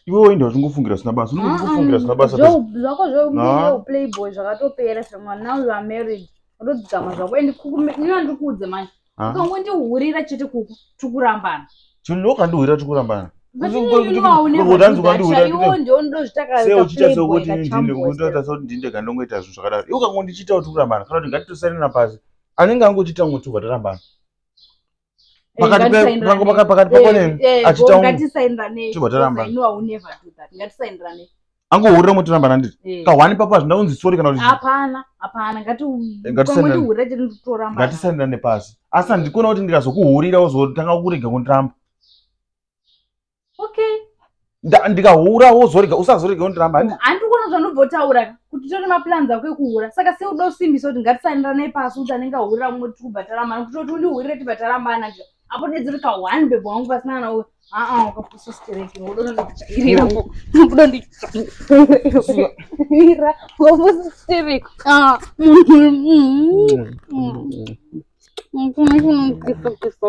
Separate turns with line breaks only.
Iwewe inda uchingofungira zvisina basa, unongofungira zvisina basa.
Zvako zveplayboy zvakatopera shamwa. Now you are married, unodzikama zvako. And ina ndikuudze manje, ukangondihurira chete, kuku tikurambana.
Chinhu ukandihurira, tikurambana.
Ndozvitakaita.
Sekuti ndindega ndongoita zvinhu zvakadaro, iwe ukangondichita kuti kurambana, kana kuti ngatitosainana pasi, anenge angochiita mwe, tobva tarambana. Pakati pako neni achiita, tobva tarambana. Angohurira mwe, torambana, nditi kahwani papo hazvina kunzi sorry kana kuti
Hapana, hapana. Ngatisandihurira chete, totorambana.
Ngatisainirane pasi, asi handikuona kuti ndikazokuhurira wozotanga kurega kundiramba.
Okay.
Ndikahura wozorega, usazorega kundiramba.
Handiri kuona zvandobvotaura kuti tore maplans ako ekuhura. Saka seuda kusimbisa kuti ngatisainiranei pasi kuti anenge ahurira mumwe tikubva tarambana, kutoti undihurire tibva tarambana nje apo dedziri ka1 bhebho wangu pasina kana uyo. Aa, wakapusa stereki, udondijairira, udondijairira, wakapusa stereki. Kisa kisa.